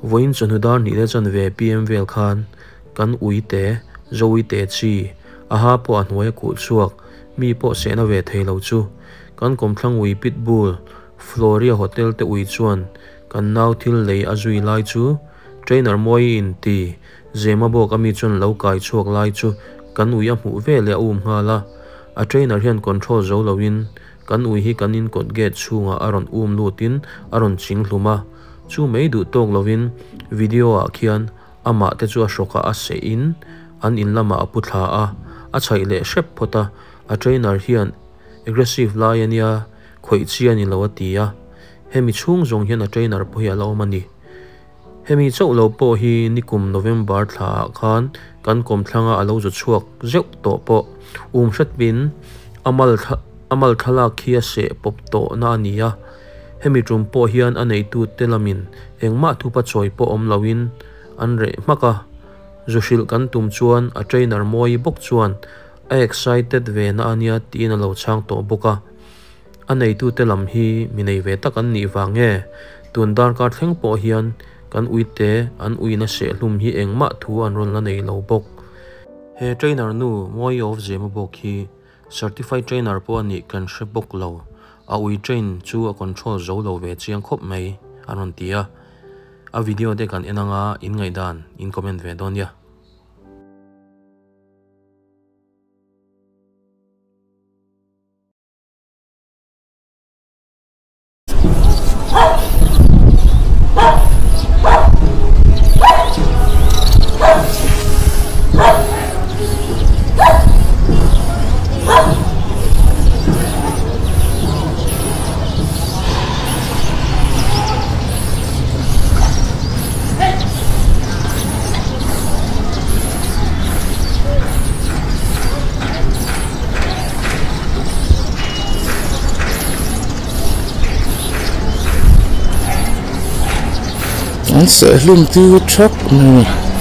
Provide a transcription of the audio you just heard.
Vawiin chawhnu dar hnih leh chanve PM vel khan kan uite, Zoite chi, a ha pawh a hnuai a kulh chhuak, mi pawh sehna ve thei lo chu. Kan kawmthlang ui Pitbull, Floria Hotel te ui chuan kan nau thil lei a zui lai chu Trainer Mawi in ti Zema bawk a mi chuan lo kai chhuak lai chu kan ui a hmuh ve leh a um nghal a. A trainer hian control zo loin kan ui hi kan in kawt gate chhungah a rawn um lutin a rawn ching hlum a. Chu mai duh tawk loin video ah khian amah te chu a hrawkah a seh in an in lamah a pu thla a, a chhaih leh hrep phawt a. A trainer hian aggressive lai a nia khawih chi a ni lo a ti a. Hemi chhung zawng hian a trainer pawh hi a la awm a ni. Hemi chauh lo pawh hi nikum November thla ah khan kan kawmthlanga a lo zu chhuak zeuh tawh pawh um hretpin a mal a mal thlalak khi a seh pawp tawh na a ni a. Hemi tum pawh hian a neitu te lamin engmah thupa chawi pawh awm loin an reh hmak a. Zu hrilh kan tum chuan a trainer Mawi bawk chuan a excited ve na a nia tiin a lo chhang tawh bawk a. A neitute lam hi mi nei ve tak an nih vang nge? Tun darkar thleng pawh hian kan uite an uina sehhlum hi engmah thu an rawn la nei lo bawk. He trainer nu Mawi of Zema bawk hi certified trainer pawh a nih kan hre bawk lo. A ui train chu a control zo lo ve chiang khawp mai an rawn ti a. A video te kan en anga in ngaihdan in comment ve dawn nia. An sehhlum tir thak mai a ni.